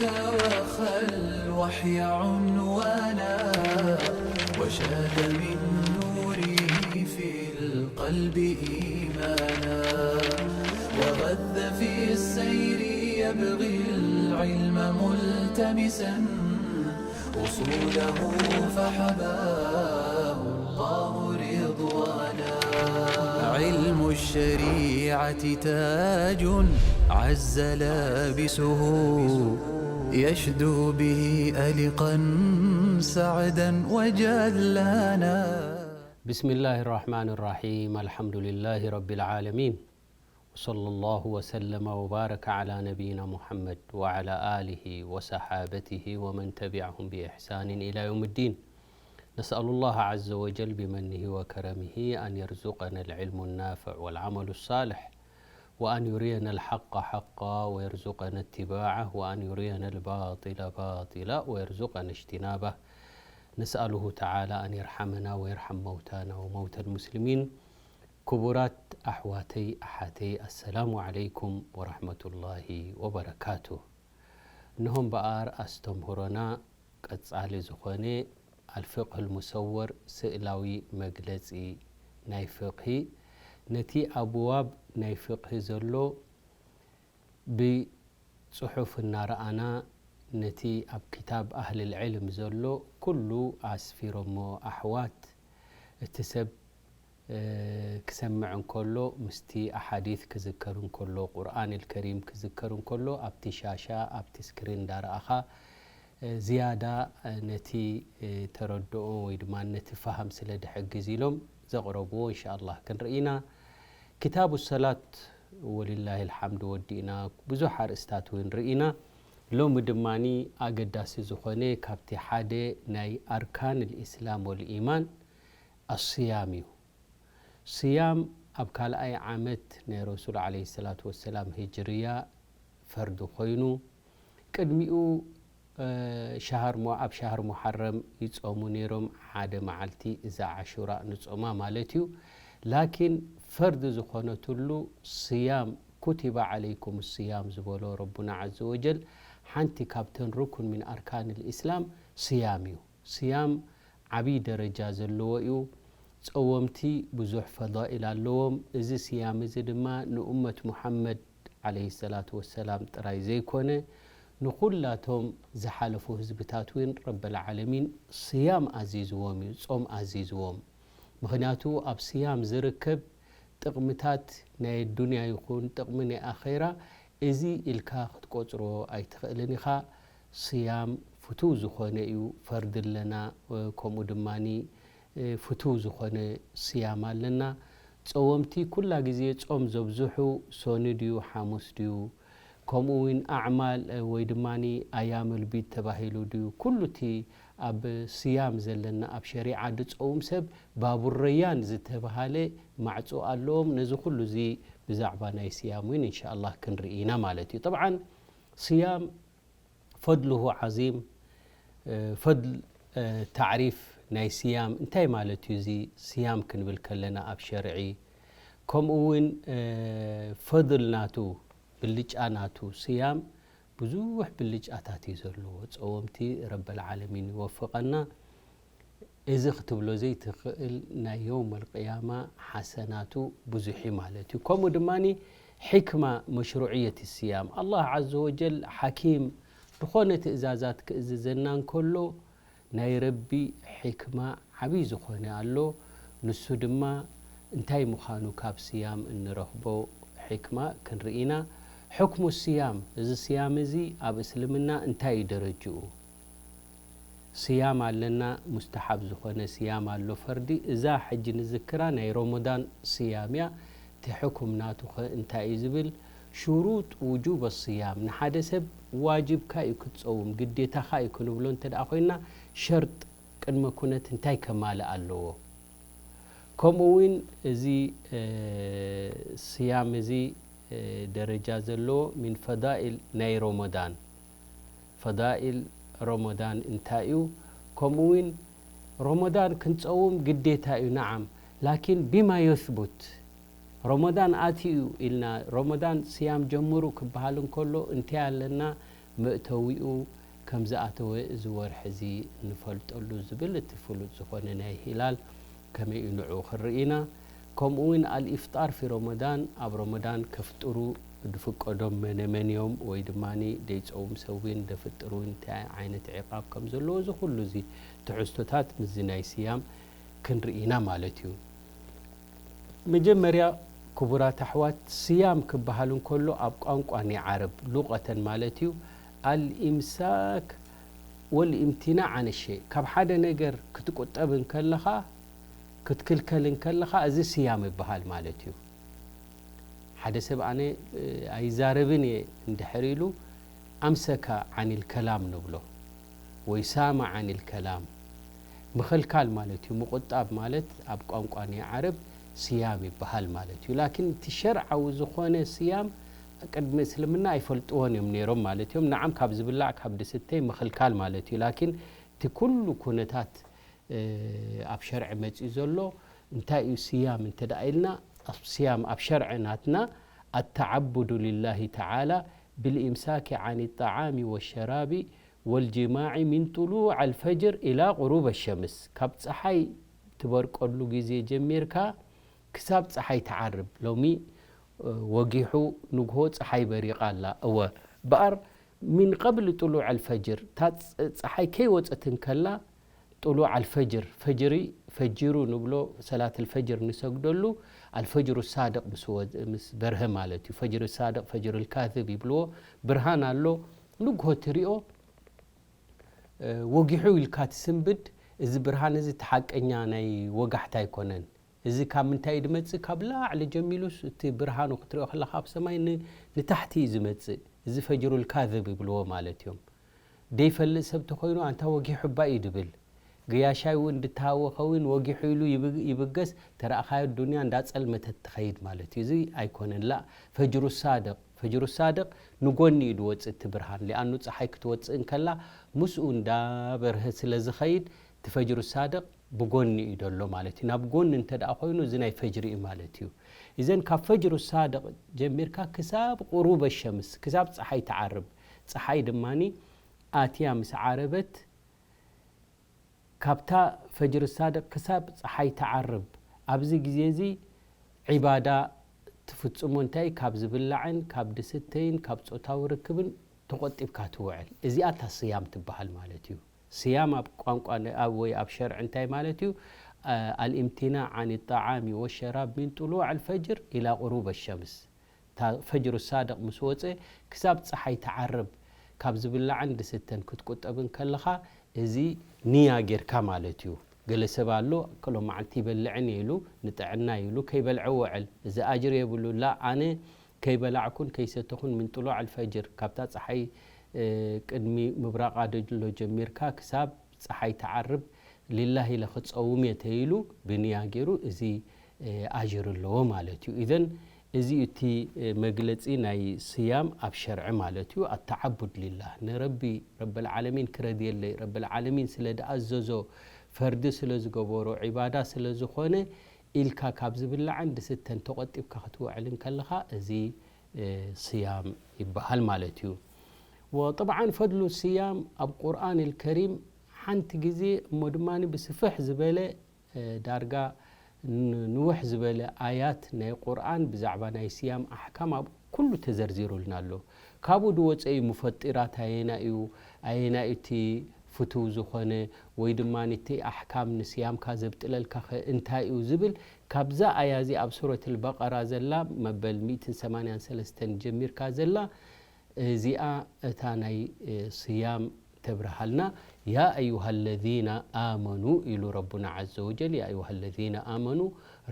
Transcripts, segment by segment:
وخى الوحي عنوانا، وشاد من نوره في القلب إيمانا، وغذ في السير يبغي العلم ملتمسا، أصوله فحباه الله رضوانا. علم الشريعة تاج عز لابسه، يشدو به ألقا سعدا وجلانا. بسم الله الرحمن الرحيم. الحمد لله رب العالمين. وصلى الله وسلم وبارك على نبينا محمد وعلى آله وصحابته ومن تبعهم بإحسان إلى يوم الدين. نسأل الله عز وجل بمنه وكرمه أن يرزقنا العلم النافع والعمل الصالح، وأن يرينا الحق حقا ويرزقنا اتباعه، وأن يرينا الباطل باطلا ويرزقنا اجتنابه. نسأله تعالى أن يرحمنا ويرحم موتانا وموتى المسلمين. ክቡራት ኣሕዋተይ ኣሓተይ፣ ኣሰላሙ ዓለይኩም ወራሕመቱላሂ ወበረካቱ። እንሆ እምበኣር ኣስተምህሮና ቀጻሊ ዝኾነ ኣልፍቅህ ልሙሰወር፣ ስእላዊ መግለጺ ናይ ፍቅሂ፣ ነቲ ኣብዋብ ናይ ፍቅሂ ዘሎ ብጽሑፍ እናረኣና፣ ነቲ ኣብ ክታብ ኣህልል ዕልም ዘሎ ኩሉ ኣስፊሮሞ። ኣሕዋት፣ እቲ ሰብ ክሰምዕ እንከሎ፣ ምስቲ ኣሓዲት ክዝከር እንከሎ፣ ቁርኣን ልከሪም ክዝከር እንከሎ፣ ኣብቲ ሻሻ ኣብቲ ስክሪን እንዳረኣኻ ዝያዳ ነቲ ተረድኦ ወይ ድማ ነቲ ፋሃም ስለ ድሕግዝ ኢሎም ዘቕረብዎ እንሻኣላህ ክንርኢ ኢና። ክታቡ ሰላት ወሊላሂ ልሓምድ ወዲእና፣ ብዙሕ ኣርእስታት እውን ርኢና። ሎሚ ድማኒ ኣገዳሲ ዝኾነ ካብቲ ሓደ ናይ ኣርካን ልእስላም ወልኢማን ኣስያም እዩ። ስያም ኣብ ካልኣይ ዓመት ናይ ረሱል ዓለይሂ ሰላቱ ወሰላም ሂጅርያ ፈርዲ ኮይኑ፣ ቅድሚኡ ሸሃር ሞ-፣ ኣብ ሸሃር ሙሓረም ይጾሙ ነይሮም፣ ሓደ መዓልቲ እዛ ዓሹራ ንጾማ ማለት እዩ። ላኪን ፈርዲ ዝኾነትሉ ስያም፣ ኩቲበ ዓለይኩም ስያም ዝበሎ ረቡና ዓዘ ወጀል፣ ሓንቲ ካብተን ሩኩን ሚን ኣርካን ልእስላም ስያም እዩ። ስያም ዓብዪ ደረጃ ዘለዎ እዩ። ጸወምቲ ብዙሕ ፈዳኢል ኣለዎም። እዚ ስያም እዚ ድማ ንኡመት ሙሓመድ ዓለይሂ ሰላቱ ወሰላም ጥራይ ዘይኮነ፣ ንኹላቶም ዝሓለፉ ህዝብታት እውን ረበል ዓለሚን ስያም ኣዚዝዎም እዩ፣ ጾም ኣዚዝዎም። ምኽንያቱ ኣብ ስያም ዝርከብ ጥቕምታት ናይ ዱንያ ይኹን ጥቕሚ ናይ ኣኼራ እዚ ኢልካ ክትቆጽሮ ኣይትኽእልን ኢኻ። ስያም ፍቱው ዝኾነ እዩ፣ ፈርዲ ኣለና፣ ከምኡ ድማኒ ፍቱው ዝኾነ ስያም ኣለና። ጸወምቲ ኩላ ግዜ ጾም ዘብዝሑ፣ ሶኒ ድዩ ሓሙስ ድዩ፣ ከምኡ እውን ኣዕማል ወይ ድማኒ ኣያመል ቢድ ተባሂሉ ድዩ፣ ኩሉ እቲ ኣብ ስያም ዘለና ኣብ ሸሪዓ ድጸውም ሰብ ባቡ ረያን ዝተባሃለ ማዕጾ ኣለዎም። ነዚ ኩሉ እዚ ብዛዕባ ናይ ስያም እውን እንሻኣላህ ክንርኢ ኢና ማለት እዩ። ጠብዓን ስያም ፈድልሁ ዓዚም። ፈድል፣ ታዕሪፍ ናይ ስያም እንታይ ማለት እዩ? እዚ ስያም ክንብል ከለና ኣብ ሸርዒ፣ ከምኡ እውን ፈድል ናቱ፣ ብልጫ ናቱ፣ ስያም ብዙሕ ብልጫታት እዩ ዘለዎ። ጸወምቲ ረበል ዓለሚን ይወፍቐና። እዚ ክትብሎ ዘይትኽእል ናይ የውመል ቅያማ ሓሰናቱ ብዙሕ እዩ ማለት እዩ። ከምኡ ድማኒ ሕክማ መሽሩዕየት ስያም፣ ኣላህ ዓዘ ወጀል ሓኪም ዝኾነ ትእዛዛት ክእዝዘና እንከሎ ናይ ረቢ ሕክማ ዓብዪ ዝኾነ ኣሎ። ንሱ ድማ እንታይ ምዃኑ ካብ ስያም እንረኽቦ ሕክማ ክንርኢ ኢና። ሕክሙ ስያም፣ እዚ ስያም እዚ ኣብ እስልምና እንታይ እዩ ደረጅኡ? ስያም ኣለና፣ ሙስተሓብ ዝኾነ ስያም ኣሎ፣ ፈርዲ። እዛ ሕጂ ንዝክራ ናይ ረመዳን ስያም እያ። እቲ ሕኩም ናቱ ኸ እንታይ እዩ ዝብል? ሽሩጥ ውጁብ ስያም፣ ንሓደ ሰብ ዋጅብካ እዩ ክትጸውም፣ ግዴታኻ እዩ ክንብሎ እንተ ደኣ ኮይና፣ ሸርጥ፣ ቅድመ ኩነት እንታይ ከማልእ ኣለዎ? ከምኡ እውን እዚ ስያም እዚ ደረጃ ዘለዎ ሚን ፈዳኢል ናይ ረመዳን፣ ፈዳኢል ረመዳን እንታይ እዩ? ከምኡ እውን ረመዳን ክንጸውም ግዴታ እዩ፣ ነዓም። ላኪን ቢማ የስቡት፣ ረመዳን ኣትዩ ኢልና፣ ረመዳን ስያም ጀምሩ ክበሃል እንከሎ እንታይ ኣለና? መእተዊኡ ከም ዝኣተወ እዚ ወርሒ እዚ ንፈልጠሉ ዝብል እቲ ፍሉጥ ዝኾነ ናይ ሂላል ከመይ እዩ ንዕኡ ክንርኢ ኢና። ከምኡ እውን ኣልኢፍጣር ፊ ረመዳን፣ ኣብ ረመዳን ከፍጥሩ ዝፍቀዶም መነ መን እዮም ወይ ድማ ደይፀውም ሰብ እውን ደፍጥር እውን እንታይ ዓይነት ዕቃብ ከም ዘለዎ፣ እዚ ኩሉ እዚ ትሕዝቶታት ምስዚ ናይ ስያም ክንርኢ ኢና ማለት እዩ። መጀመርያ ክቡራት ኣሕዋት፣ ስያም ክበሃል እንከሎ ኣብ ቋንቋ ናይ ዓረብ ሉቐተን ማለት እዩ፣ ኣልኢምሳክ ወልኢምቲናዕ ዓን ሸይ፣ ካብ ሓደ ነገር ክትቁጠብ እንከለኻ፣ ክትክልከል እንከለኻ፣ እዚ ስያም ይበሃል ማለት እዩ። ሓደ ሰብ ኣነ ኣይዛረብን እየ እንድሕር ኢሉ ኣምሰካ ዓኒል ከላም ንብሎ ወይ ሳማ ዓኒል ከላም። ምኽልካል ማለት እዩ። ምቑጣብ ማለት ኣብ ቋንቋ ናይ ዓረብ ስያም ይበሃል ማለት እዩ። ላኪን እቲ ሸርዓዊ ዝኾነ ስያም ቅድሚ እስልምና ኣይፈልጥዎን እዮም ነይሮም ማለት እዮም። ንዓም ካብ ዝብላዕ ካብ ድስተይ ምኽልካል ማለት እዩ። ላኪን እቲ ኩሉ ኩነታት ኣብ ሸርዒ መፂኡ ዘሎ እንታይ እዩ ስያም እንተ ደኣ ኢልና፣ ስያም ኣብ ሸርዒ ናትና ኣተዓቡዱ ሊላሂ ተዓላ ብልኢምሳኪ ዓን ጣዓሚ ወሸራቢ ወልጅማዒ ሚን ጥሉዕ ኣልፈጅር ኢላ ቁሩብ ሸምስ፣ ካብ ፀሓይ ትበርቀሉ ግዜ ጀሚርካ ክሳብ ፀሓይ ትዓርብ። ሎሚ ወጊሑ ንግሆ ፀሓይ በሪቓ ኣላ። እወ በኣር ሚን ቀብል ጥሉዕ ኣልፈጅር፣ እታ ፀሓይ ከይወፀት እንከላ ጥሉዕ ኣልፈጅር፣ ፈጅሪ ፈጅሩ ንብሎ፣ ሰላት ኣልፈጅር ንሰግደሉ፣ ኣልፈጅሩ ሳድቕ ምስ በርሀ ማለት እዩ። ፈጅሪ ሳድቕ፣ ፈጅሪ ልካዝብ ይብልዎ። ብርሃን ኣሎ፣ ንግሆ ትሪኦ፣ ወጊሑ ኢልካ ትስንብድ። እዚ ብርሃን እዚ እቲ ሓቀኛ ናይ ወጋሕታ ኣይኮነን። እዚ ካብ ምንታይ እዩ ዝመጽእ? ካብ ላዕሊ ጀሚሉስ እቲ ብርሃኑ ክትሪኦ ከለኻ ኣብ ሰማይ ን-፣ ንታሕቲ እዩ ዝመጽእ። እዚ ፈጅሩል ካዝብ ይብልዎ ማለት እዮም። ደይፈልጥ ሰብ ተኾይኑ ኣንታ ወጊሑ እባ እዩ ድብል። ገያሻይ እውን እንድተሃወኸ እውን ወጊሑ ኢሉ ይብ-፣ ይብገስ። ተረኣኻዮ ዱንያ እንዳጸልመተት ትኸይድ ማለት እዩ። እዚ ኣይኮነን። ላ፣ ፈጅሩ ሳድቕ፣ ፈጅሩ ሳድቕ ንጎኒ እዩ ድወጽእ እቲ ብርሃን። ሊኣኑ ጸሓይ ክትወጽእ እንከላ ምስኡ እንዳበርሀ ስለ ዝኸይድ እቲ ፈጅሩ ሳድቕ ብጎኒ እዩ ደሎ ማለት እዩ። ናብ ጎኒ እንተ ደኣ ኮይኑ እዚ ናይ ፈጅሪ እዩ ማለት እዩ። እዘን ካብ ፈጅሩ ሳድቕ ጀሚርካ ክሳብ ቁሩበ ሸምስ፣ ክሳብ ጸሓይ ትዓርብ። ጸሓይ ድማኒ ኣትያ ምስ ዓረበት፣ ካብታ ፈጅሪ ሳድቕ ክሳብ ጸሓይ ትዓርብ፣ ኣብዚ ግዜ እዚ ዒባዳ ትፍጽሞ እንታይ? ካብ ዝብላዕን ካብ ድስተይን ካብ ጾታዊ ርክብን ተቖጢብካ ትውዕል። እዚኣ እታ ስያም ትበሃል ማለት እዩ። ስያም ኣብ ቋንቋ ን-፣ ኣብ፣ ወይ ኣብ ሸርዒ እንታይ ማለት እዩ? አ-፣ ኣልእምቲናዕ ዓን ጣዓሚ ወሸራብ ሚን ጥሉዕ ኣልፈጅር ኢላ ቁሩብ ኣሸምስ። እታ ፈጅሩ ሳድቕ ምስ ወጸ ክሳብ ጸሓይ ትዓርብ ካብ ዝብላዕን ድስተን ክትቁጠብን ከለኻ፣ እዚ ንያ ጌርካ ማለት እዩ። ገለ ሰብ ኣሎ፣ ሎማዓንቲ ይበልዕን እየ ኢሉ፣ ንጥዕና ኢሉ ከይበልዐ ውዕል፣ እዚ ኣጅሪ የብሉ። ላ፣ ኣነ ከይበላዕኩን ከይሰተኹን ምን ጥሉዕ ኣልፈጅር፣ ካብታ ጸሓይ፣ እ፣ ቅድሚ ምብራቓ ደሎ ጀሚርካ ክሳብ ጸሓይ ትዓርብ ሊላህ ኢለ ክጸውም እየ ተይሉ ብንያ ገይሩ፣ እዚ፣ እ፣ ኣጅሪ ኣለዎ ማለት እዩ። ኢዘን እዚ እዩ እቲ፣ እ፣ መግለጺ ናይ ስያም ኣብ ሸርዒ ማለት እዩ። ኣተዓቡድ ሊላህ፣ ንረቢ ረብል ዓለሚን ክረድየለይ፣ ረብል ዓለሚን ስለ ድኣዘዞ፣ ፈርዲ ስለ ዝገበሮ፣ ዒባዳ ስለ ዝኾነ ኢልካ ካብ ዝብላዕን ድስተን ተቖጢብካ ክትውዕል እንከለኻ፣ እዚ፣ እ፣ ስያም ይበሃል ማለት እዩ። ወጠብዓን ፈድሉ ስያም ኣብ ቁርኣን ልከሪም ሓንቲ ግዜ እሞ ድማ ብስፍሕ ዝበለ፣ እ፣ ዳርጋ ን-፣ ንውሕ ዝበለ ኣያት ናይ ቁርኣን ብዛዕባ ናይ ስያም ኣሕካም ኣብ ኩሉ ተዘርዚሩልና ኣሎ። ካብኡ ድወፀ እዩ ሙፈጢራት ኣየና እዩ፣ ኣየና እዩ እቲ ፍቱው ዝኾነ፣ ወይ ድማ እቲ ኣሕካም ንስያምካ ዘብጥለልካ ኸ እንታይ እዩ ዝብል፣ ካብዛ ኣያ እዚ ኣብ ሱረት ኣልበቀራ ዘላ መበል ሚእትን ሰማንያን ሰለስተን ጀሚርካ ዘላ፣ እዚኣ እታ ናይ፣ እ፣ ስያም ተብርሃልና። ያ ኣዩሃ ለዚነ ኣመኑ ኢሉ ረቡና ዐዘ ወጀል፣ ያ ኣዩሃ ለዚነ ኣመኑ፣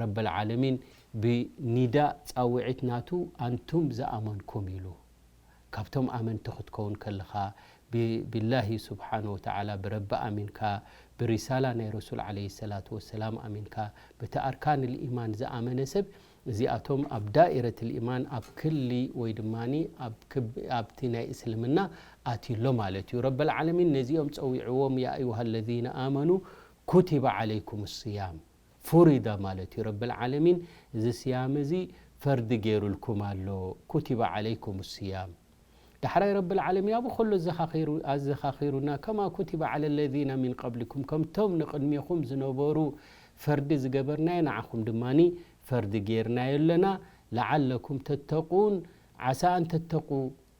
ረበል ዓለሚን ብኒዳእ ጻውዒት ናቱ ኣንቱም ዝኣመንኩም ኢሉ። ካብቶም ኣመንቲ ክትከውን ከለኻ፣ ብ-፣ ቢላሂ ስብሓነ ወተዓላ ብረቢ ኣሚንካ፣ ብሪሳላ ናይ ረሱል ዓለይሂ ሰላቱ ወሰላም ኣሚንካ፣ በቲ ኣርካን ልኢማን ዝኣመነ ሰብ፣ እዚኣቶም ኣብ ዳኢረት ልኢማን፣ ኣብ ክሊ ወይ ድማኒ ኣብ ክብ-፣ ኣብቲ ናይ እስልምና ኣትዩሎ ማለት እዩ። ረበል ዓለሚን ነዚኦም ጸዊዕዎም፣ ያ ኣዩሃ ለዚነ ኣመኑ ኩቲበ ዓለይኩም ስያም፣ ፉሪዳ ማለት እዩ። ረብል ዓለሚን እዚ ስያም እዚ ፈርዲ ገይሩልኩም ኣሎ። ኩቲበ ዓለይኩም ስያም። ዳሕራይ ረብል ዓለሚን ኣብኡ ከሎ ኣዘኻኺሩ-፣ ኣዘኻኺሩና፣ "ከማ ኩቲበ ዓለ ለዚነ ሚን ቀብሊኩም"፣ ከምቶም ንቕድሜኹም ዝነበሩ ፈርዲ ዝገበርናዮ ንዓኹም ድማኒ ፈርዲ ጌርናዮ ኣለና። "ለዓለኩም ተተቁን"፣ ዓሳ ኣን ተተቁ፣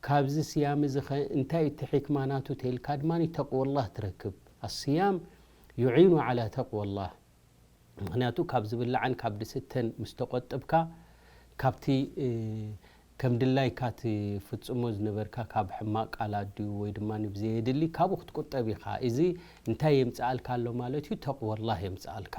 ካብዚ ስያም እዚ ኸ እንታይ እቲ ሕክማ ናቱ ተልካ ድማኒ ተቅወላህ ትረክብ። ኣስያም ዩዒኑ ዓላ ተቅወላህ። ምኽንያቱ ካብ ዝብላዕን ካብ ድስተን ምስ ተቆጥብካ፣ ካብቲ፣ እ፣ ከም ድላይካ ትፍጽሞ ዝነበርካ ካብ ሕማቕ ቃላት ድዩ ወይ ድማ ብዘየድሊ ካብኡ ክትቁጠብ ኢኻ። እዚ እንታይ የምጽኣልካ ኣሎ ማለት እዩ? ተቕወላህ የምጽኣልካ።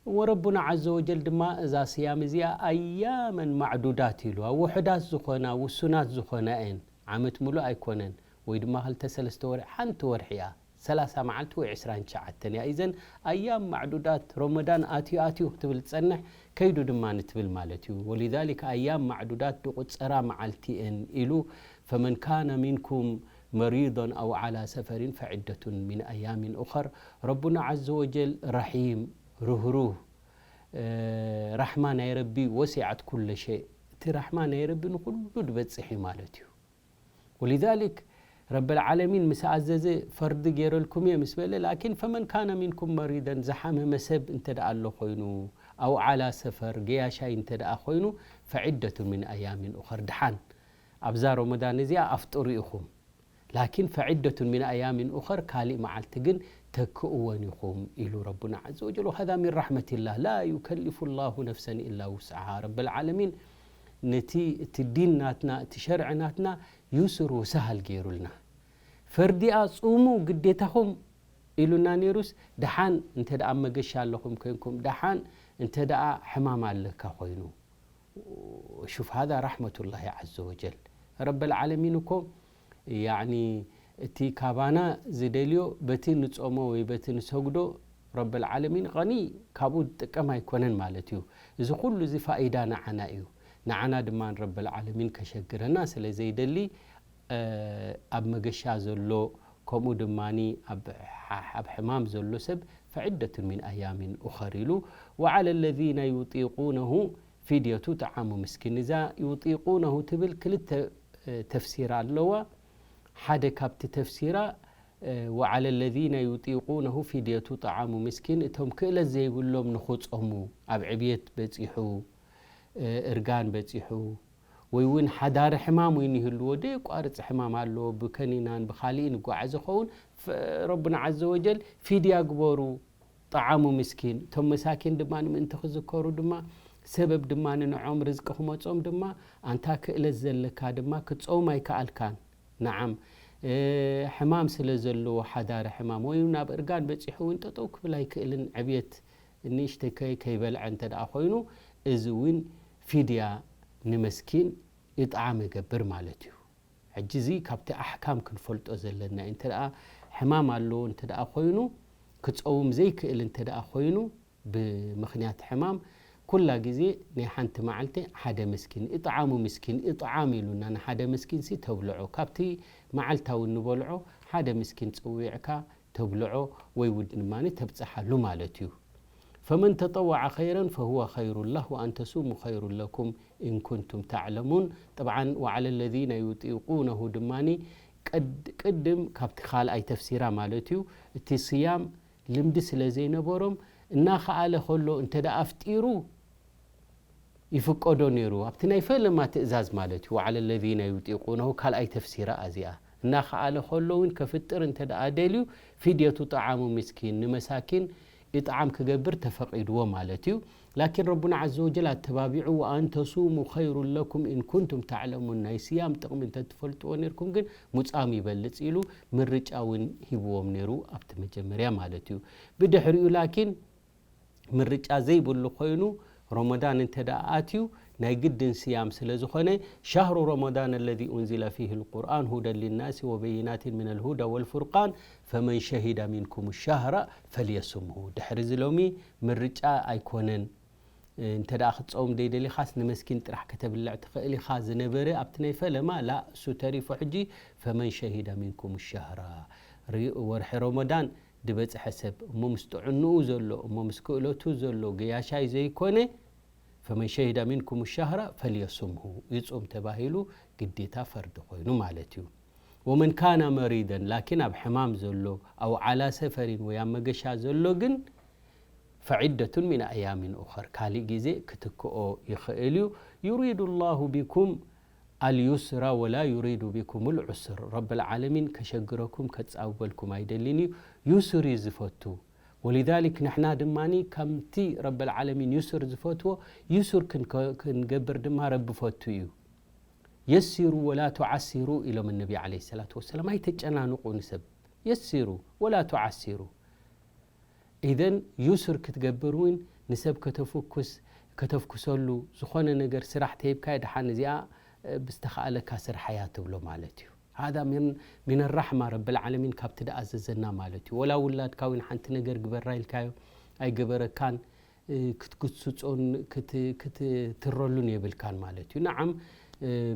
ወረቡና ዓዘ ወጀል ድማ እዛ ስያም እዚኣ ኣያመን ማዕዱዳት ኢሉ፣ ኣብ ውሑዳት ዝኾና፣ ውሱናት ዝኾና እየን። ዓመት ሙሉእ ኣይኮነን፣ ወይ ድማ ክልተ ሰለስተ ወርሒ፣ ሓንቲ ወርሒ እያ። ሰላሳ መዓልቲ ወይ ዕስራን ትሽዓተን እያ። ኢዘን ኣያም ማዕዱዳት፣ ረመዳን ኣትዩ ኣትዩ ክትብል ትጸንሕ፣ ከይዱ ድማ ንትብል ማለት እዩ። ወሊዛሊክ ኣያም ማዕዱዳት ድቑጸራ መዓልቲ እየን ኢሉ፣ ፈመን ካነ ሚንኩም መሪዶን ኣው ዓላ ሰፈሪን ፈዒደቱን ሚን ኣያሚን ኡኸር። ረቡና ዓዘ ወጀል ረሒም፣ ርህሩህ፣ እ፣ ራሕማ ናይ ረቢ ወሲዓት ኩለ ሸይ። እቲ ራሕማ ናይ ረቢ ንኹሉ ድበጽሕ እዩ ማለት እዩ። ወሊዛሊክ ረብል ዓለሚን ምስ ኣዘዘ ፈርዲ ገይረልኩም እየ ምስ በለ፣ ላኪን ፈመን ካነ ሚንኩም መሪደን፣ ዝሓመመ ሰብ እንተ ደኣ ኣሎ ኮይኑ፣ ኣው ዓላ ሰፈር፣ ገያሻይ እንተ ደኣ ኮይኑ፣ ፈዒደቱ ሚን ኣያሚን ኡኸር፣ ድሓን ኣብዛ ረመዳን እዚኣ ኣፍጥሩ ኢኹም። ላኪን ፈዒደቱን ሚን ኣያሚን ኡኸር፣ ካሊእ መዓልቲ ግን ተክእወን ኢኹም ኢሉ ረቡና ዓዘ ወጀል። ወሃዛ ሚን ራሕመቲላህ፣ ላ ዩከሊፉ ላሁ ነፍሰን ኢላ ውስዓሃ። ረብል ዓለሚን ነቲ፣ እቲ ዲን ናትና፣ እቲ ሸርዒ ናትና ዩስር ወሳህል ገይሩልና። ፈርዲኣ ጹሙ ግዴታኹም ኢሉና ነይሩስ፣ ደሓን እንተ ደኣ ኣብ መገሻ ኣለኹም ኮይንኩም፣ ደሓን እንተ ደኣ ሕማም ኣለካ ኮይኑ፣ ሹፍ፣ ሃዛ ራሕመቱላሂ ዓዘ ወጀል። ረበል ዓለሚን እኮ፣ ያዕኒ፣ እቲ ካባና ዝደልዮ በቲ ንጾሞ ወይ በቲ ንሰግዶ ረበል ዓለሚን ቐኒ ካብኡ ዝጥቀም ኣይኮነን ማለት እዩ። እዚ ኩሉ እዚ ፋኢዳ ንዓና እዩ። ንዓና ድማ ረበል ዓለሚን ከሸግረና ስለ ዘይደሊ፣ እ፣ ኣብ መገሻ ዘሎ፣ ከምኡ ድማኒ ኣብ ሓ-፣ ኣብ ሕማም ዘሎ ሰብ ፈዒደቱን ሚን ኣያሚን ኡኸር ኢሉ። ወዓለ ለዚነ ዩጢቁነሁ ፊድየቱ ጠዓሙ ምስኪን። እዛ ዩጢቁነሁ ትብል ክልተ፣ እ፣ ተፍሲራ ኣለዋ። ሓደ ካብቲ ተፍሲራ፣ እ፣ ወዓለ ለዚነ ዩጢቁነሁ ፊድየቱ ጠዓሙ ምስኪን፣ እቶም ክእለት ዘይብሎም ንኽጾሙ፣ ኣብ ዕብየት በጺሑ፣ እ፣ እርጋን በጺሑ፣ ወይ እውን ሓዳሪ ሕማም እውን ይህልዎ፣ ደየቋርጽ ሕማም ኣለዎ፣ ብከኒናን ብኻልእን ይጓዓዝ ይኸውን፣ ፍ-፣ ረቡና ዓዘ ወጀል ፊድያ ግበሩ፣ ጠዓሙ ምስኪን፣ እቶም መሳኪን ድማ ምእንቲ ክዝከሩ ድማ፣ ሰበብ ድማ ንዕኦም ርዝቂ ክመጾም ድማ፣ ኣንታ ክእለት ዘለካ ድማ ክትጸውም ኣይከኣልካን። ነዓም፣ እ፣ ሕማም ስለ ዘለዎ፣ ሓዳሪ ሕማም ወይ ናብ እርጋን በጺሑ እውን ጠጠው ክብል ኣይክእልን፣ ዕብየት ንእሽተይ ከይ-፣ ከይበልዐ እንተ ደኣ ኮይኑ፣ እዚ እውን ፊድያ ንመስኪን ኢጥዓም ይገብር ማለት እዩ። ሕጂ እዚ ካብቲ ኣሕካም ክንፈልጦ ዘለና እዩ። እንተ ደኣ ሕማም ኣለዎ እንተ ደኣ ኮይኑ፣ ክጸውም ዘይክእል እንተ ደኣ ኮይኑ፣ ብምኽንያት ሕማም፣ ኩላ ግዜ ናይ ሓንቲ መዓልቲ ሓደ ምስኪን፣ ኢጥዓሙ ምስኪን፣ ኢጥዓም ኢሉና ንሓደ ምስኪን ሲ ተብልዖ። ካብቲ መዓልታዊ እንበልዖ ሓደ ምስኪን ጸዊዕካ ተብልዖ ወይ እውን ድማ ተብጽሓሉ ማለት እዩ። ፈመን ተጠወዐ ኸይረን ፈሁወ ኸይሩን ለህ ወኣን ተሱሙ ኸይሩን ለኩም ኢን ኩንቱም ተዕለሙን። ጠብዓን ወዓለ ለዚነ ዩጢቁነሁ ድማኒ ቀድ-፣ ቅድም ካብቲ ካልኣይ ተፍሲራ ማለት እዩ። እቲ ስያም ልምዲ ስለ ዘይነበሮም እናኸኣለ ከሎ እንተ ደኣ ኣፍጢሩ ይፍቀዶ ነይሩ። ኣብቲ ናይ ፈለማ ትእዛዝ ማለት እዩ። ወዓለ ለዚነ ዩጢቁነሁ ካልኣይ ተፍሲራ እዚኣ። እናኸኣለ ከሎ እውን ከፍጥር እንተ ደኣ ደልዩ ፊድየቱ ጠዓሙ ምስኪን፣ ንመሳኪን ኢጥዓም ክገብር ተፈቒድዎ ማለት እዩ። ላኪን ረቡና ዓዘ ወጀል ኣተባቢዑ፣ "ወኣን ተሱሙ ኸይሩን ለኩም ኢን ኩንቱም ተዕለሙን"፣ ናይ ስያም ጥቕሚ እንተትፈልጥዎ ነይርኩም ግን ምጻም ይበልጽ ኢሉ ምርጫ እውን ሂብዎም ነይሩ ኣብቲ መጀመርያ ማለት እዩ። ብድሕሪኡ ላኪን ምርጫ ዘይብሉ ኮይኑ፣ ረመዳን እንተ ደኣ ኣትዩ ናይ ግድን ስያም ስለ ዝኾነ፣ "ሸህሩ ረመዳን አለዚ ኡንዚለ ፊሂ ልቁርኣን ሁደን ሊናሲ ወበይናቲን ሚነል ሁዳ ወልፉርቃን ፈመን ሸሂደ ሚንኩም ሸህረ ፈልየሱምሁ።" ድሕሪ እዚ ሎሚ ምርጫ ኣይኮነን። እንተ ደኣ ክትጸውም ደይደሊኻስ ንመስኪን ጥራሕ ከተብልዕ ትኽእል ኢኻ ዝነበረ ኣብቲ ናይ ፈለማ፣ ላ፣ እሱ ተሪፉ ሕጂ፣ "ፈመን ሸሂደ ሚንኩም ሸህራ"፣ ሪ-፣ ወርሒ ረመዳን ድበጽሐ ሰብ፣ እሞ ምስ ጥዕንኡ ዘሎ፣ እሞ ምስ ክእለቱ ዘሎ፣ ገያሻይ ዘይኮነ፣ ፈመን ሸሂደ ሚንኩም ሸህረ ፈልየሱምሁ፣ ይጹም ተባሂሉ ግዴታ ፈርዲ ኮይኑ ማለት እዩ። ወመን ካነ መሪደን፣ ላኪን ኣብ ሕማም ዘሎ፣ ኣው ዓላ ሰፈሪን ወይ ኣብ መገሻ ዘሎ ግን ፈዒደቱን ሚን ኣያሚን ኡኸር፣ ካሊእ ግዜ ክትክኦ ይኽእል እዩ። ዩሪዱ ላሁ ቢኩም ኣልዩስራ ወላ ዩሪዱ ቢኩም ልዑስር። ረብል ዓለሚን ከሸግረኩም ከጻብበልኩም ኣይደልን እዩ፣ ዩስር እዩ ዝፈቱ። ወሊዛሊክ ንሕና ድማ ከምቲ ረብል ዓለሚን ዩስር ዝፈትዎ ዩስር ክንገብር ድማ ረቢ ፈቱ እዩ። የሲሩ ወላ ቱዓሲሩ ኢሎም ነቢ ዓለይሂ ሰላቱ ወሰላም፣ ኣይተጨናንቑ ንሰብ፣ የሲሩ ወላ ቱዓሲሩ። ኢዘን ዩስር ክትገብር እውን ንሰብ ከተፍኩስ ከተፍኩሰሉ ዝኾነ ነገር ስራሕ ተሂብካዮ፣ ደሓን እዚኣ ብዝተኻእለካ ስርሓያ ትብሎ ማለት እዩ። ሃዛ ሚን ራሕማ ረብል ዓለሚን ካብቲ ደኣ ዘዘና ማለት እዩ። ወላ ውላድካ እውን ሓንቲ ነገር ግበራ ኢልካዮ ኣይገበረካን፣ ክትግስጾን ክትትረሉን የብልካን ማለት እዩ። ነዓም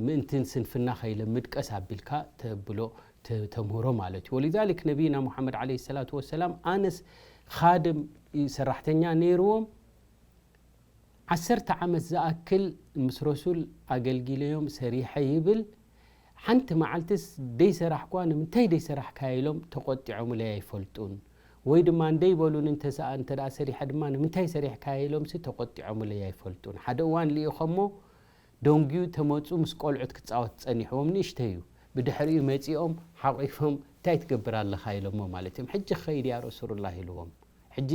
ምእንትን ስንፍና ከይለምድ ቀስ ኣቢልካ ተብሎ ተምህሮ ማለት እዩ። ወሊዛሊክ ነቢይና ሙሓመድ ዓለይሂ ሰላቱ ወሰላም ኣነስ ኻድም ሰራሕተኛ ነይርዎም ዓሰርተ ዓመት ዝኣክል ምስ ረሱል ኣገልጊለዮም ሰሪሐ ይብል። ሓንቲ መዓልትስ ደይሰራሕኳ ንምንታይ ደይሰራሕካዮ ኢሎም ተቆጢዖምለይ ኣይፈልጡን። ወይ ድማ እንደይበሉን እንተ ሰሪሐ ድማ ንምንታይ ሰሪሕካዮ ኢሎምሲ ተቆጢዖምለይ ኣይፈልጡን። ሓደ እዋን ልኢኸሞ ደንጉዩ ተመጹ ምስ ቆልዑት ክጻወት ጸኒሕዎም ንእሽተይ እዩ። ብድሕሪኡ መጺኦም ሓቒፎም እንታይ ትገብር ኣለኻ ኢሎሞ ማለት እዮም። ሕጂ ክኸይድ እያ ረሱሉላህ ኢልዎም። ሕጂ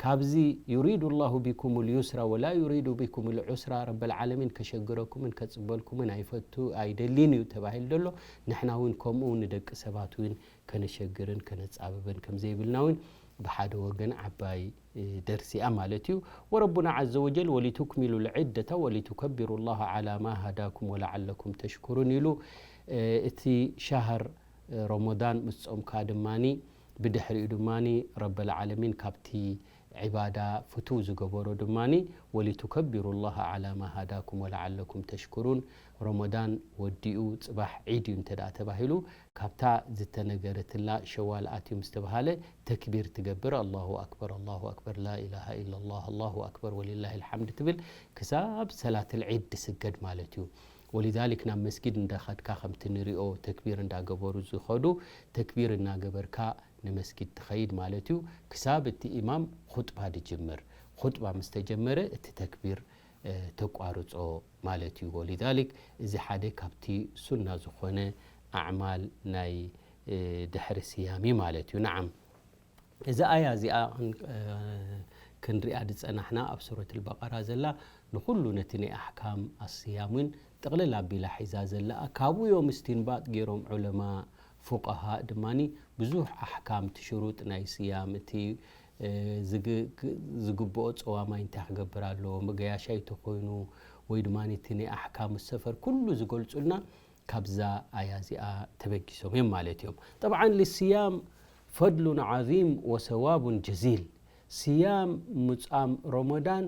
ካብዚ ዩሪዱ ላሁ ቢኩም ልዩስራ ወላ ዩሪዱ ቢኩም ልዑስራ፣ ረበል ዓለሚን ከሸግረኩምን ከጽበልኩምን ኣይፈቱ ኣይደልን እዩ ተባሂሉ ዘሎ። ንሕና እውን ከምኡ ንደቂ ሰባት እውን ከነሸግርን ከነጻብብን ከምዘይብልና እውን ብሓደ ወገን ዓባይ ደርሲ እያ ማለት እዩ። ወረቡና ዓዘ ወጀል ወሊቱክሚሉ ልዕደተ ወሊቱከቢሩ ላሃ ዓላ ማ ሃዳኩም ወለዓለኩም ተሽኩሩን ኢሉ። እቲ ሻህር ረመዳን ምስ ጾምካ ድማኒ ብድሕሪኡ ድማኒ ረበል ዓለሚን ካብቲ ዒባዳ ፍትው ዝገበሮ ድማኒ ወሊቱከቢሩ ላሃ ዓላ ማ ሃዳኩም ወለዓለኩም ተሽኩሩን። ረመዳን ወዲኡ ጽባሕ ዒድ እዩ እንተ ደኣ ተባሂሉ ካብታ ዝተነገረትላ ሸዋል ኣትዩ ምስ ተባሃለ ተክቢር ትገብር ኣላሁ ኣክበር ኣላሁ ኣክበር ላኢላሃ ኢላላህ ኣላሁ ኣክበር ወሊላሂ ልሓምድ ትብል ክሳብ ሰላት ልዒድ ትስገድ ማለት እዩ። ወሊዛሊክ ናብ መስጊድ እንዳኸድካ ከምቲ ንሪኦ ተክቢር እንዳገበሩ ዝኸዱ ተክቢር እናገበርካ ንመስጊድ ትኸይድ ማለት እዩ። ክሳብ እቲ ኢማም ኹጥባ ድጅምር። ኹጥባ ምስ ተጀመረ እቲ ተክቢር ተቋርጾ ማለት እዩ። ወሊዛሊክ እዚ ሓደ ካብቲ ሱና ዝኾነ ኣዕማል ናይ ድሕሪ ስያም እዩ ማለት እዩ። ነዓም እዛ ኣያ እዚኣ ክንሪኣ ዝጸናሕና ኣብ ሱረት ልበቀራ ዘላ ንኹሉ ነቲ ናይ ኣሕካም ኣስያም እውን ጥቕልል ኣቢላ ሒዛ ዘላ ካብኡ እዮም እስትንባጥ ገይሮም ዑለማ ፉቃሃ ድማኒ ብዙሕ ኣሕካም እቲ ሽሩጥ ናይ ስያም እቲ ዝግብኦ ጸዋማይ እንታይ ክገብር ኣለዎ መገያሻይ ተኮይኑ ወይ ድማ እቲ ናይ ኣሕካም ሰፈር ኩሉ ዝገልጹልና ካብዛ ኣያ እዚኣ ተበጊሶም እዮም ማለት እዮም። ጠብዓን ልስያም ፈድሉን ዓዚም ወሰዋቡን ጀዚል። ስያም ምጻም ረመዳን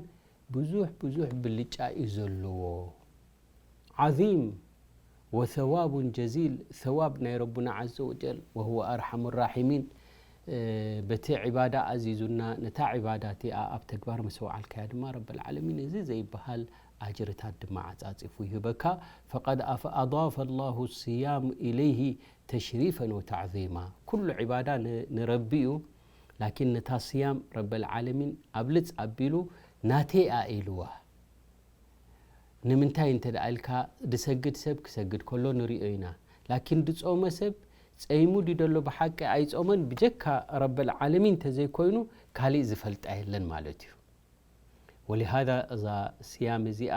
ብዙሕ ብዙሕ ብልጫ እዩ ዘለዎ። ዓዚም ወሰዋቡን ጀዚል፣ ሰዋብ ናይ ረቡና ዓዘ ወጀል ወሁወ ኣርሓሙ ራሒሚን። በቲ ዒባዳ ኣዚዙና ነታ ዒባዳ እቲኣ ኣብ ተግባር ምስ ኣውዓልካያ ድማ ረበል ዓለሚን እዚ ዘይበሃል ኣጅርታት ድማ ዓጻጺፉ ይህበካ። ፈቀድ ኣፍ- ኣضاف الله الصيام إليه تشريفا وتعظيما። ኩሉ ዒባዳ ን- ንረቢ እዩ። ላኪን ነታ ስያም ረበል ዓለሚን ኣብልጽ ኣቢሉ ናተይ እያ ኢልዋ። ንምንታይ እንተ ደኣ ኢልካ ድሰግድ ሰብ ክሰግድ ከሎ ንሪኦ ኢና። ላኪን ድጾመ ሰብ ጸይሙ ድዩ ደሎ ብሓቂ ኣይጾመን ብጀካ ረበል ዓለሚን እንተዘይኮይኑ ካሊእ ዝፈልጣ የለን ማለት እዩ። ወሊሃዛ እዛ ስያም እዚኣ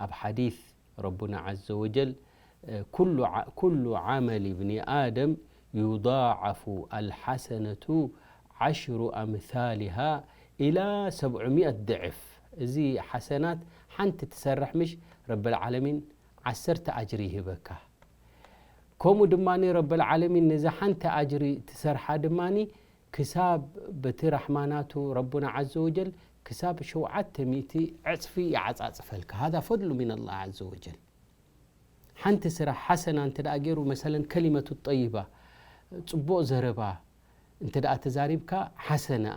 ኣብ ሓዲስ ረቡና ዓዘ ወጀል ኩሉ ዓመል ብኒ ኣደም ዩዳዓፉ ኣልሓሰነቱ ዓሽሩ ኣምሳሊሃ ኢላ ሰብዑሚእት ድዕፍ። እዚ ሓሰናት ሓንቲ ትሰርሕ ምሽ ረበል ዓለሚን ዓሰርተ ኣጅሪ ይህበካ። ከምኡ ድማ ረበል ዓለሚን ነዚ ሓንቲ ኣጅሪ ትሰርሓ ድማ ክሳብ በቲ ራሕማናቱ ረቡና ዓዘ ወጀል ክሳብ ሸውዓተ ሚእቲ ዕፅፊ ይዓፃፅፈልካ። ሃዛ ፈድሉ ሚን ኣላህ ዓዘ ወጀል። ሓንቲ ስራሕ ሓሰና እንተ ደኣ ገይሩ፣ መሰለን ከሊመቱ ጠይባ፣ ጽቡቕ ዘረባ እንተ ደኣ ተዛሪብካ፣ ሓሰና፣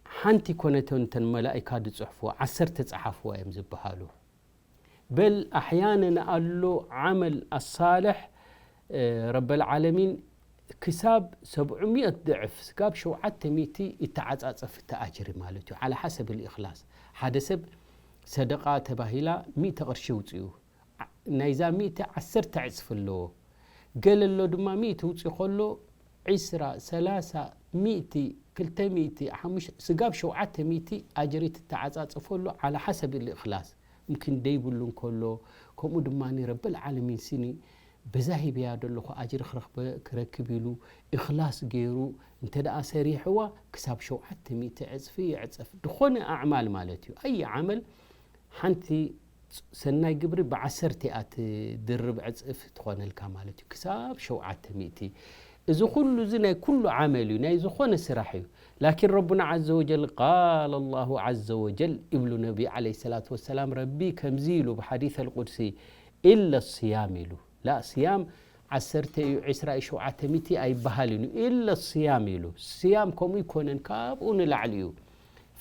ሓንቲ ኮነተን እተን መላእካ ዝጽሕፍዎ፣ ዓሰርተ ጸሓፍዎ እዮም ዝበሃሉ። በል ኣሕያነን ኣሎ ዓመል ኣሳልሕ፣ እ፣ ረበል ዓለሚን ክሳብ ሰብዑ ሚእት ድዕፍ፣ ስጋብ ሸውዓተ ሚእቲ ይተዓጻጸፍ እቲ ኣጅሪ ማለት እዩ። ዓላ ሓሰብ ልእኽላስ። ሓደ ሰብ ሰደቃ ተባሂላ ሚእቲ ቅርሺ ውጽኡ። ዓ-፣ ናይዛ ሚእቲ ዓሰርተ ዕጽፊ ኣለዎ። ገለ ኣሎ ድማ ሚእቲ ውጽኡ ከሎ ዒስራ፣ ሰላሳ፣ ሚእቲ፣ ክልተ ሚእቲ፣ ሓሙሽተ፣ ስጋብ ሸውዓተ ሚእቲ ኣጅሪ ትተዓጻጸፈሉ ዓላ ሓሰብ ልእኽላስ። ምምኪን ደይብሉ እንከሎ፣ ከምኡ ድማ ረበል ዓለሚን ሲኒ በዛ ሂብያ ዘለኹ ኣጅሪ ክረኽበ-፣ ክረክብ ኢሉ እኽላስ ገይሩ እንተ ደኣ ሰሪሕዋ፣ ክሳብ ሸውዓተ ሚእቲ ዕጽፊ ይዕጸፍ። ዝኾነ ኣዕማል ማለት እዩ። ኣይ ዓመል ሓንቲ ሰናይ ግብሪ ብዓሰርተ እያ ትድርብ ዕጽፍ ትኾነልካ ማለት እዩ። ክሳብ ሸውዓተ ሚእቲ። እዚ ኩሉ እዚ ናይ ኩሉ ዓመል እዩ፣ ናይ ዝኾነ ስራሕ እዩ። ላኪን ረቡና ዓዘ ወጀል፣ ቃለ ላሁ ዓዘ ወጀል ይብሉ ነቢ ዓለይሂ ሰላቱ ወሰላም፣ ረቢ ከምዚ ኢሉ ብሓዲስ ኣልቁድሲ፣ ኢለ ስያም ኢሉ። ላ ስያም ዓሰርተ እዩ፣ ዕስራ እዩ፣ ሸውዓተ ሚእቲ ኣይበሃልን እዩ። ኢለ ስያም ኢሉ። ስያም ከምኡ ይኮነን፣ ካብኡ ንላዕሊ እዩ።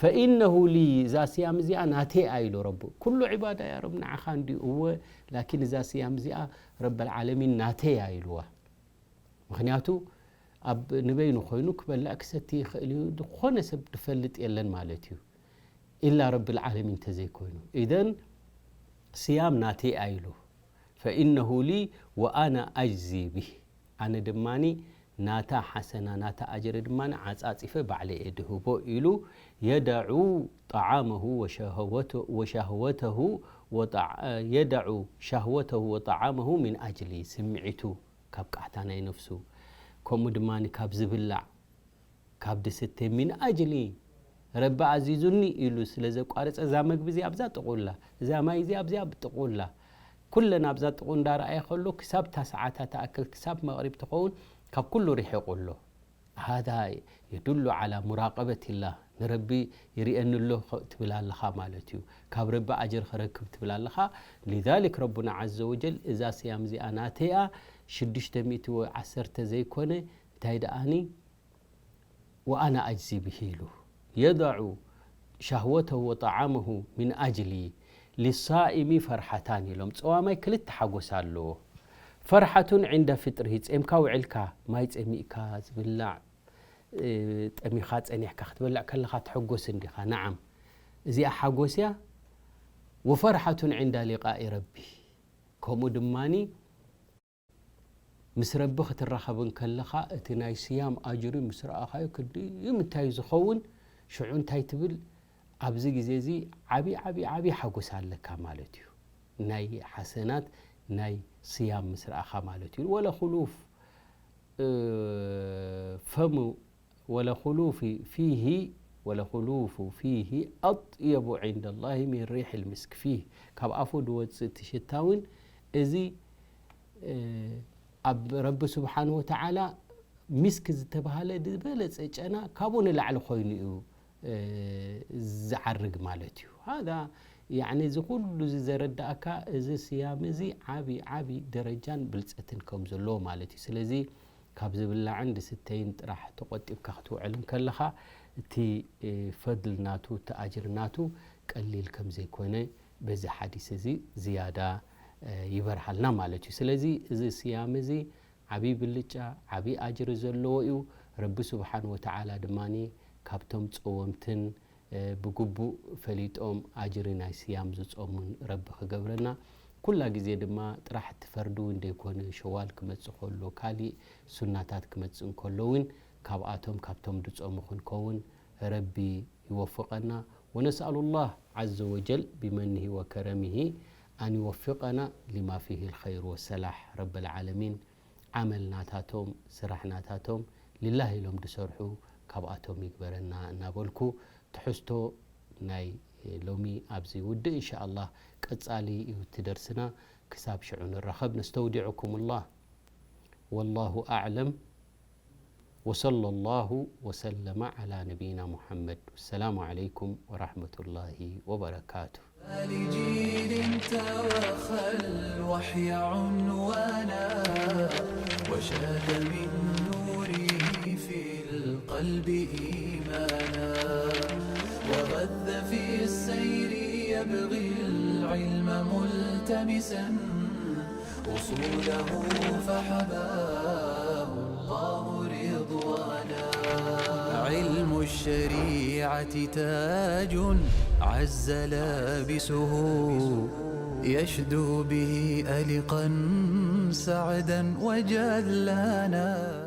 ፈኢነሁ ሊ፣ እዛ ስያም እዚኣ ናተይ እያ ኢሉ ረቡ። ኩሉ ዒባዳ ያ ረብ ንዓኻ እንድዩ፣ እወ፣ ላኪን እዛ ስያም እዚኣ ረበል ዓለሚን ናተይ እያ ኢልዋ። ምኽንያቱ ኣብ ንበይኑ ኮይኑ ክበልዕ ክሰቲ ይኽእል እዩ። ዝኾነ ሰብ ድፈልጥ የለን ማለት እዩ። ኢላ ረብል ዓለሚን እንተዘይኮይኑ። ኢዘን ስያም ናተይ እያ ኢሉ። ፈኢነሁ ሊ ወኣና ኣጅዚ ቢህ። ኣነ ድማኒ ናታ ሓሰና፣ ናታ ኣጅሪ ድማኒ ዓጻጺፈ ባዕለ እየ ድህቦ ኢሉ። የደዑ ጠዓመሁ ወሸህወተ-፣ ወሻህወተሁ ወጠዓ-፣ የደዑ ሻህወተሁ ወጠዓመሁ ሚን ኣጅሊ፣ ስምዒቱ ካብ ቃሕታ ናይ ነፍሱ፣ ከምኡ ድማኒ ካብ ዝብላዕ፣ ካብ ድስተ፣ ሚን ኣጅሊ ረቢ ኣዚዙኒ ኢሉ ስለ ዘቋረጸ፣ እዛ መግቢ እዚኣ ኣብዛ ጥቑላ፣ እዛ ማይ እዚኣ ኣብዚኣ ጥቑላ፣ ኩለን ኣብዛ ጥቑ እንዳረኣየ ከሎ፣ ክሳብ እታ ሰዓታ ትኣክል፣ ክሳብ መቕሪብ ትኸውን፣ ካብ ኩሉ ርሒቑ ኣሎ። ሃዛ የዱሉ ዓላ ሙራቀበቲላህ፣ ንረቢ ይርእየኒ ኣሎ ኸ-፣ ትብል ኣለኻ ማለት እዩ። ካብ ረቢ ኣጅር ኸረክብ ትብል ኣለኻ። ሊዛሊክ ረቡና ዓዘ ወጀል፣ እዛ ስያም እዚኣ ናተይኣ ሽዱሽተ ሚእቲ ወይ ዓሰርተ ዘይኮነ፣ እንታይ ደኣኒ፣ ወኣና ኣጅዚ ብሂ ኢሉ። የደዑ ሻህወተሁ ወጠዓመሁ ሚን ኣጅሊ። ሊሳኢሚ ፈርሓታን ኢሎም። ጸዋማይ ክልተ ሓጎስ ኣለዎ። ፈርሓቱን ዕንደ ፍጥርሂ፣ ጼምካ ውዕልካ፣ ማይ ጸሚእካ ዝብላዕ፣ እ፣ ጠሚኻ ጸኒሕካ ክትበልዕ ከለኻ ትሕጎስ እንዲኻ። ነዓም፣ እዚኣ ሓጎስ እያ። ወፈርሓቱን ዕንዳ ሊቃኢ ረቢ። ከምኡ ድማኒ ምስ ረቢ ክትራኸብ እንከለኻ፣ እቲ ናይ ስያም ኣጅሪ ምስ ረኣኻዮ፣ ክንድይ ምንታይ ዝኸውን፣ ሽዑ እንታይ ትብል? ኣብዚ ግዜ እዚ ዓቢ፣ ዓቢ፣ ዓቢ ሓጎስ ኣለካ ማለት እዩ። ናይ ሓሰናት ናይ ስያም ምስ ረኣኻ ማለት እዩ። ወለ ኹሉፍ፣ እ፣ ፈሙ፣ ወለ ኹሉፊ ፊሂ፣ ወለ ኹሉፉ ፊሂ ኣጥየቡ ዒንደ ላሂ ሚን ሪሒል ሚስክ ፊህ። ካብ ኣፉ ዝወጽእ እቲ ሽታ እውን እዚ፣ እ፣ ኣብ ረቢ ስብሓን ወተዓላ ሚስክ ዝተባህለ ዝበለጸ ጨና ካብኡ ንላዕሊ ኮይኑ እዩ፣ እ፣ ዝዓርግ ማለት እዩ። ሃዛ፣ ያዕኒ፣ እዚ ኩሉ እዚ ዘረዳእካ፣ እዚ ስያም እዚ ዓቢ፣ ዓቢ ደረጃን ብልጸትን ከም ዘለዎ ማለት እዩ። ስለዚ፣ ካብ ዝብላዕን ዝስተይን ጥራሕ ተቖጢብካ ክትውዕል እንከለኻ፣ እቲ፣ እ፣ ፈድል ናቱ፣ እቲ ኣጅር ናቱ ቀሊል ከም ዘይኮነ በዚ ሓዲስ እዚ ዝያዳ፣ እ፣ ይበርሃልና ማለት እዩ። ስለዚ፣ እዚ ስያም እዚ ዓብዪ ብልጫ፣ ዓብዪ ኣጅሪ ዘለዎ እዩ። ረቢ ስብሓን ወተዓላ ድማኒ ካብቶም ጸወምትን፣ እ፣ ብግቡእ ፈሊጦም ኣጅሪ ናይ ስያም ዝጾሙን ረቢ ክገብረና። ኩላ ግዜ ድማ ጥራሕ እቲ ፈርዲ እውን ዘይኮነ፣ ሸዋል ክመጽእ ከሎ፣ ካሊእ ሱናታት ክመጽእ እንከሎ እውን ካብኣቶም፣ ካብቶም ዝጾሙ ክንከውን ረቢ ይወፍቐና። ወነስኣሉ ላህ ዓዘ ወጀል ቢመኒሂ ወከረሚሂ ኣን ይወፍቐና ሊማ ፊሂ ልኸይር ወሰላሕ። ረበል ዓለሚን ዓመል ናታቶም፣ ስራሕ ናታቶም፣ ሊላህ ኢሎም ዝሰርሑ ካብኣቶም ይግበረና እናበልኩ፣ ትሕዝቶ ናይ ሎሚ ኣብዚ ውድእ። እንሻኣላህ፣ ቀጻሊ እዩ እቲ ደርስና። ክሳብ ሽዑ ንራኸብ። ነስተውዲዑኩም ላህ። ወላሁ ኣዕለም። وصلى الله وسلم على نبينا محمد. والسلام عليكم ورحمة الله وبركاته. لجيل توخى الوحي عنوانا، وشاد من نوره في القلب إيمانا. يبغي العلم ملتمسا أصوله فحباه الله رضوانا. علم الشريعة تاج عز لابسه، يشدو به ألقا سعدا وجلانا.